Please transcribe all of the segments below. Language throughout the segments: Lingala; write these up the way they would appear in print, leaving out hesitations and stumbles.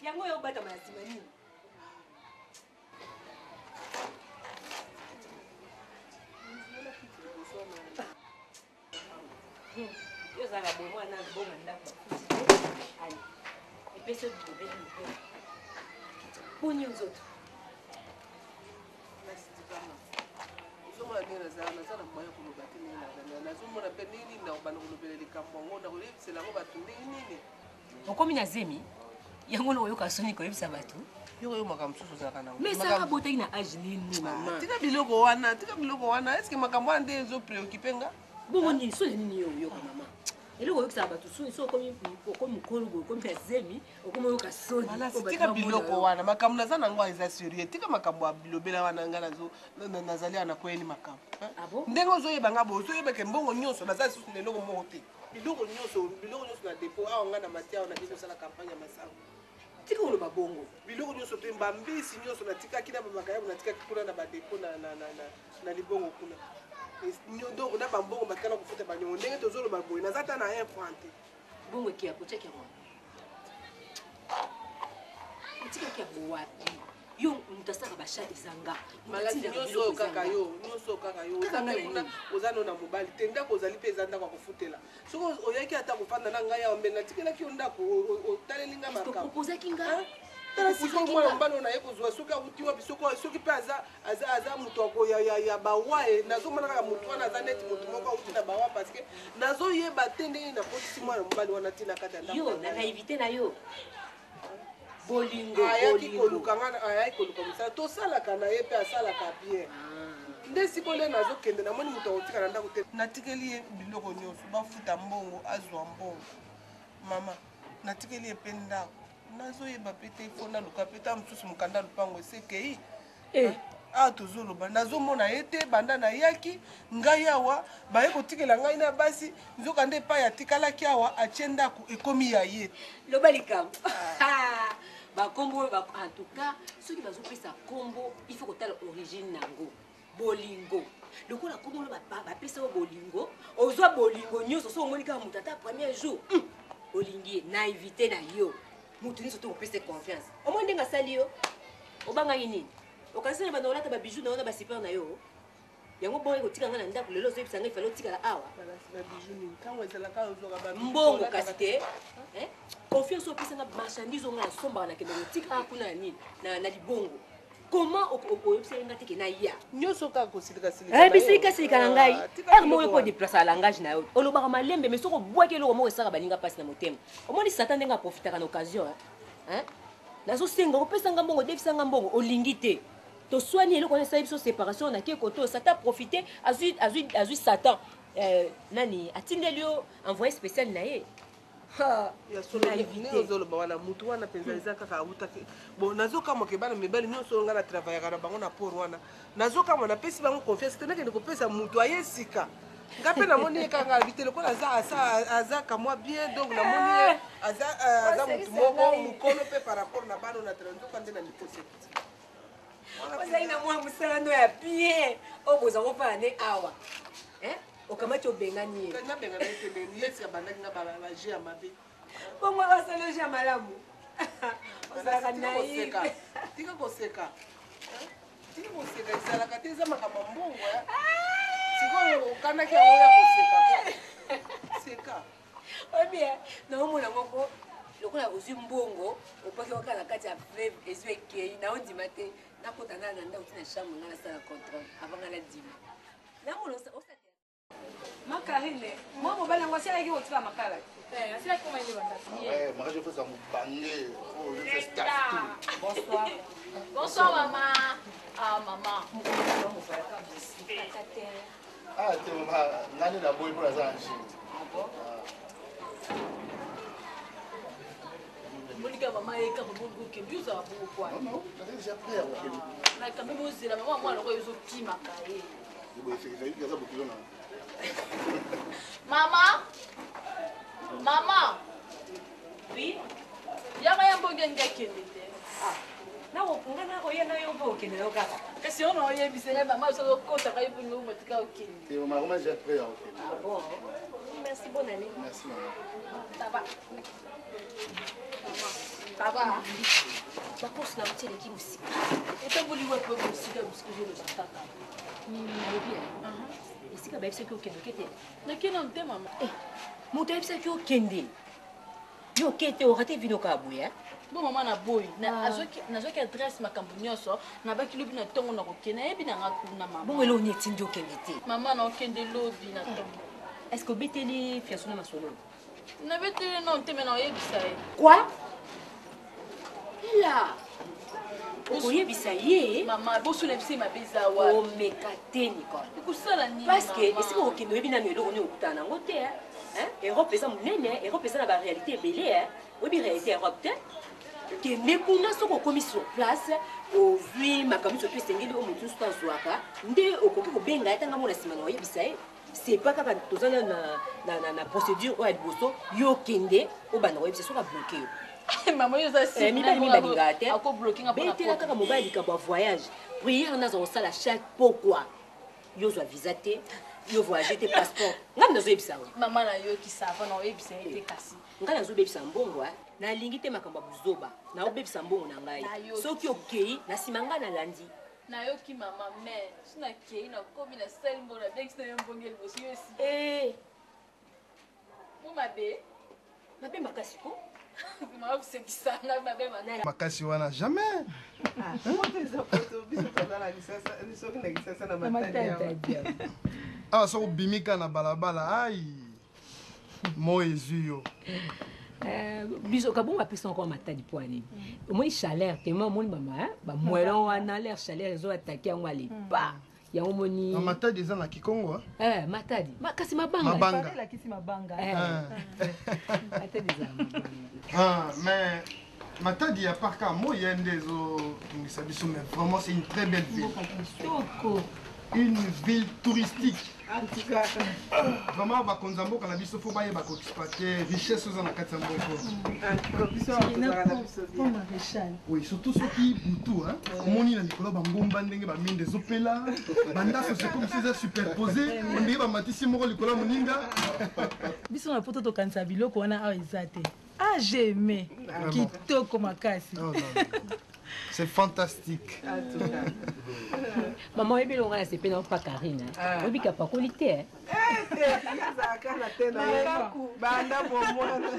Yango yo obatama na nsima nini? Yo ozalaka boye mwana bonga ndako bafuti te. Ale epesi yo bilobeli motema boni yo nzoto. Ozomona ndenge nazala, naza na moyen koloba te ndenge nazali. Nazomona mpe ndenge nini nakobanda kolobela likambo yango, nakoyebisela yango bato ndenge nini. Okomi na zemi yango na oyoka soni koyebisa bato. Yo yo makambo mosusu ozalaka nango. Mais Sara abotaki na age nini mama? Tika biloko wana, tika biloko wana. Est-ce que makambo wana nde ezo préoccupe nga? Bongo nini soni nini yo oyoka mama? Eloko oyokisaka bato soni so okomi okomi mokolo boye, okomi na zemi, okomi oyoka soni. Malasi, Po bato tika bamona biloko yo. wana, makambo naza nango eza sérieux. Tika makambo ya bilobela wana, nga nazo nazali awa nakweyeli makambo. Ah bon? Ndenge ozoyeba nga boye, ozoyeba ke mbongo nyonso naza lisusu na eloko moko te. Biloko nyonso, biloko nyonso na dépôt awa nga na mati awa nakei kosala campagne ya masango. Tika koloba bongo. Biloko nyonso mpe bambisi nyonso natikaki na bamakayabu natikaki kuna na badepot na, na, na, na, na libongo kuna. Donc na bambongo batikala kofuta baniongo ndenge tozoloba boye naza ata na 1 franc te. Bongo ekeya kotiaki yango otikaki yango wapi? Yo moto asalaka basha eza nga. Malasi nyonso oyo kaka yo, nyonso oyo kaka yo. Oza mpe kuna, oza no na mobali te, ndako ozali mpe eza ndako ya kofutela. Soki oyaki ata kofanda na ngai awa, mbele natikelaki yo ndako, otaleli ngai makambo. Oproposaki nga? Tala sikoyo mwana mobali oyo naye kozwa, soki awuti wapi, soki mpe aza moto ya bawa, e, nazomona kaka moto wana aza neti moto moko awuti na bawa, parce que nazoyeba te ndenge nakotisi mwana mobali wana ti na kati ya ndako. Yo, na naïveté na yo. Bolingo, ayaki bolingo. koluka nga, ayaki koluka mosala, tosalaka na ye mpe asalaka bien. Nde sikoyo nde nazokende, namoni moto akotika na ndako te. Natikeli ye biloko nyonso, bafuta mbongo, azwa mbongo. Mama, natikeli ye mpe ndako. Nazoyeba mpe te, fo naluka mpe ta mosusu mokanda lupango esekei. Awa tozoloba, nazomona ye te, banda nayaki ngai awa, baye kotikela ngai na basi, nzoka nde epai atikalaki awa, atie ndako ekomi ya ye. Loba likambo. Bakombo oyo ba, en tout cas, soki bazopesa kombo, il faut kotala origine nango. Bolingo. Lokola kombo oyo bapesa yo bolingo, ozwa bolingo nyonso, soki omoni kaka moto ata premier jour, olingi ye, naïveté na yo. Moto nyonso to kopesa confiance. Omoni ndenge asali yo, obangaki nini? Okanisi na banda kolata ba bijoux na yo na ba super na yo? Yango bongo ekotika nga na ndako lelo ozoyebisa ngai fallait otikala awa. Ba bijoux nini? Ntango ezalaka ozwaka ba bijoux, Mbongo olata kasi ba te. Hein? Confiance opesa nga marchandise oyo nga nasombaka nakende kotika kuna na nini? Na libongo. Comment oyebisa nga te ke naya? Nyonso kaka kosilika silika na yo. Bisilika silika na ngai. Ah, tika Heure moko biloko eko wana. déplacer langage na yo. Olobaka malembe mais soki obwaki eloko moko esaka baninga mpasi na motema. Omoni Satan ndenge aprofitaka na occasion, hein? Hein? Nazosenga opesa nga mbongo, defisa nga mbongo, olingi te. Toswani eloko wana esali biso séparation na ke koto Satan profiter, azwi Satan. Nani atindeli yo envoyé spécial na ye. Ha, Ya solo, naïveté. ndenge ozoloba wana, mutu wana mpenza eza kaka awutaki. Bon, nazokamwa ke bana mibali nyonso oyo nga na travaillaka na bango na port wana, nazokamwa napesi bango confiance te, nakende kopesa mutu aye sika. Nga mpe namoni ye kaka alobi te lokola aza kamwa bien, donc namoni ye aza mutu moko mokolo mpe par rapport na bana oyo na travaille, nzoka nde na mikosi. Ozali na mwa mosala no ya bien oyo boza kofala nde awa. Hein? Okamati obengani ye. Nabengana ye te, mais ye sika abandaki nga ba jeu ya mabe. Bongo basali yo jeu ya malamu. Ozalaka Tika naïve. koseka. Tika koseka. Tika koseka, ezalaka te, eza makambo ya mbongo, hein. Sikoyo okandaki yango ya koseka. Seka. Oyebi, hein, naomona moko lokola ozwi mbongo opaki kaka na kati ya fleuve ezwi ekei, naondima te, nakota na ndako ti na chambre nga nasala contrôle avant nga nadima. Namona osala Ma Karine, moi mobali yango asilaki kotika makala. Eh, asilaki koma nde bandako. Ouais, moi je fais ça mon bangé. Oh, je fais staff tout. Bonsoir. Bonsoir maman. Ah maman. Ah, te maman, nani na boy pour la zanji. Ah bon? Monika maman eka maman okende yo ozala bongo kwa. Non non, naza déjà prêt à okende. Na quand même ozela maman mwana oyo ezokimaka ye. Boye sekisa yo aza bokilo na. Maman. Maman. Oui. Yaka ya mbonge nge kende te. Ah. Na nga na koya na yo mpo okende yo kaka. Kasi yo na oyebisa ngai mama biso okotaka ye mpo ngai omatika okende. Te maman, comment j'ai prêt à okende. Ah bon. Merci. Bonne année. Merci maman. Ça va. Ça va. Bakosi na uti eleki mosika. Etamboli wapi oyo mosika mosika ozoloba kaka? Nalobi esika bayebisaki okende oke te. Nakei nanu te mama. Moto ayebisaki okende. Yo oke te orate vino kaka boye. Bon mama na boyi nazwaki adresse makambo nyonso nabaki lobi na ntongo na kokende nayebi na nga kuna mama. Bongo eloko nini etindi okende te? Mama na okende lobi na ntongo. Est ce que obeteli fiancé na masolo? Nabeteli nano te me na oyebisa ye. Quoi? Ela okoyebisa ye? Mama bosuna yebisa ye mabe eza wapi? Omeka te Nicole. Ekosala nini? Parce que esika okokende oyebi nanu eloko nini okutana nango te. Europe eza monene, Europe eza na ba réalité ebele. Oyebi réalité ya Europe te. Kende kuna soki okomi sur place ozwi makambo nyonso to esengeli oyo moto nyonso to azwaka nde okoki kobenga ye ntanga mona nsima na oyebisa ye. C'est pas kaka toza na, na, na, na procédure oyo ya liboso yo okende obanda koyebisa soki abloke yo. Mama yo oza Eh, mibali mingi balingaka te. Akobloke nga mpona Betela kaka mobali likambo ya voyage. Prière naza kosala chaque pokwa. Yo ozwa visa te, yo voyage te passeport. Ngai nazoyebisa yo. Mama nayoki sava na oyebisa ye te kasi. Ngai nazobebisa mbongo nalingi te makambo ya buzoba. Naobebisa mbongo na ngai. Soki okei na nsima ngai nalandi. Nayoki mama mais so nakei nakomi nasali mbongo nabengisi na yo mbongo ya liboso yo esi. Mo mabe. Mabe makasi ko. Mama kosekisa ngai mabe makasi. Makasi wana jamais. Awa soki obimi kaka na balabala ai moi ezwi yo. Biso kabongo apesa encore matadi po anini omoni chaleur te ma omoni mama bamwelon wana l'air chaleur ezo atake yango alepa yango omoni. Na matadi eza na Kikongo. Matadi kasi mabanga. Mabanga. Elakisi mabanga. Matadi eza mabanga. Ah, mais Matadi ya parka moi nde ezotungisa biso mais vraiment c'est une très belle ville. Une ville touristique. En tout cas, vraiment bakonzi ya mboka na biso fo bayeba koexploite richesse oza na kati ya mboka. Oui, surtout soki butu omoni na likolo bangomba ndenge baminde ezopela bandako c'est comme si eza superposé ondenge bamatisi moko likolo ya moninga. Biso na poto tokanisa biloko wana awa eza te. Ah, j'ai aimé. Kitoko makasi. Non, non, non. C'est fantastique. Maman oyebi elonga na sepe na opa Karine. Oyebi ka pakoli te. Banda bomwana.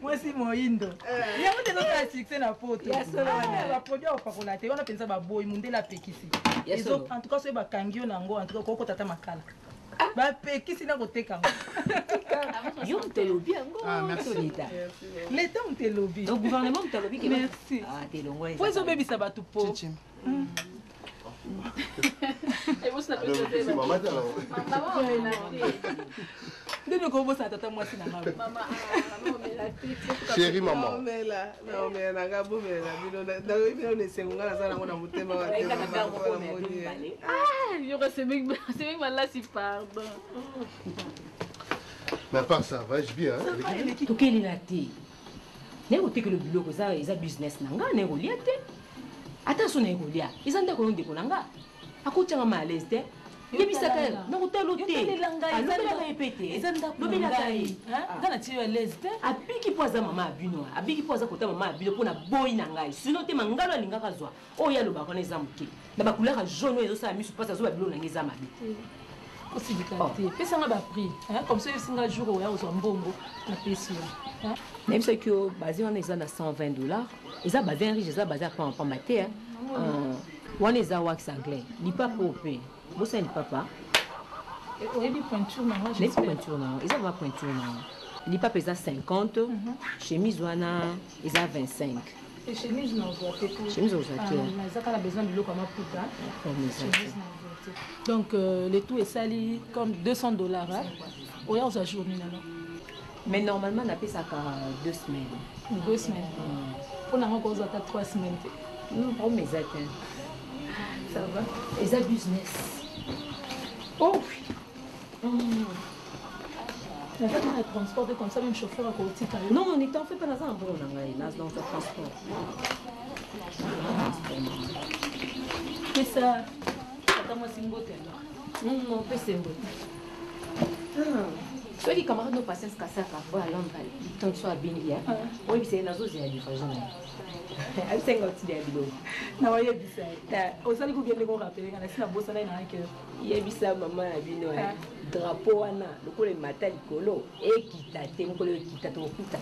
Mwasi moyindo. Yango te ezosala succès na poto. Baproduit ya kopakola te wana mpenza baboyi mundele apekisi. En tout cas soki bakangi yo nango en tout cas okokota ata makala. Bapekisi na koteka yango. Yo moto olobi yango to leta? Leta moto elobi. Donc gouvernement moto alobi ke merci. Ah te longo. Po ezobebisa bato po. Ndeni okobosana tata mwasi na ngai. Chérie maman. Naomela, naomela na ngai bomela na bino. Nayebi nano esengo ngai naza nango na motema wa te. Yoka semeki malasi pardon. Mais à part ça, voyage bien. Hein? Tokelela te. Naye kotekela biloko eza business na ngai, naye kolia te. Ata so naye kolia, eza ndako yo ndeko na nga. Akotianga ma à l'aise te. Yebisaka ye, nakotala te. Alobelaka ye pe te. Lobelaka ye. Nga na tiyo à l'aise te. Abiki mpo aza mama ya bino, abiki mpo aza kota mama ya bino mpo na boyi na ngai. Sinon te mangalo alingaka zwa. Oyo ye alobaka wana eza moke. Na bakulaka jaune oyo ezosala misu mpasi azoba biloko na ngai eza mabe. Osilika te. Pesanga ba prix. Comme ça oyebisinga jour oya kozwa mbongo napesi yo. Nayebisaki yo base wana eza na $120. Eza base riche, eza base ya pamba pamba te. Wana eza wax anglais. Lipapa oyo mpe. Bosala lipapa. Oyebi pointure na ngo? Nayebi pointure na ngo. Eza ba pointure na ngo. Lipapa eza 50, chemise wana eza 25. Chemise na ozwa te. Chemise ozwa te. Naza kaka besoin biloko ya maputa. Chemise na ozwa te. Donc le tout esali comme $200. Oya ozwa journée nano. Mais normalement napesaka 2 semaines. 2 semaines. Mpona ngo kozwa ata 3 semaines te. Non, problème eza te. Ça va? Eza business. Oh! Naza na transport te comme ça même chauffeur akotika yo. Non, ne t'en fais pas, naza na mbongo na ngai, naza dans transport. Pesa tata mwasi mbote alors. Non, non, pesa mbote. Soki camarade no Patience Kasaka oyo ya Londres Lipton so abengi ya oyebisa ye nazozela livraison na ye. Ayebisa ye nga otindi ya biloko. Na oyebisa ye. Osali ko bien ndenge orapele nga nasi nabosana ye na cœur. Yebisa mama na bino drapeau wana lokola emata likolo ekita te, mokolo ekita tokokuta.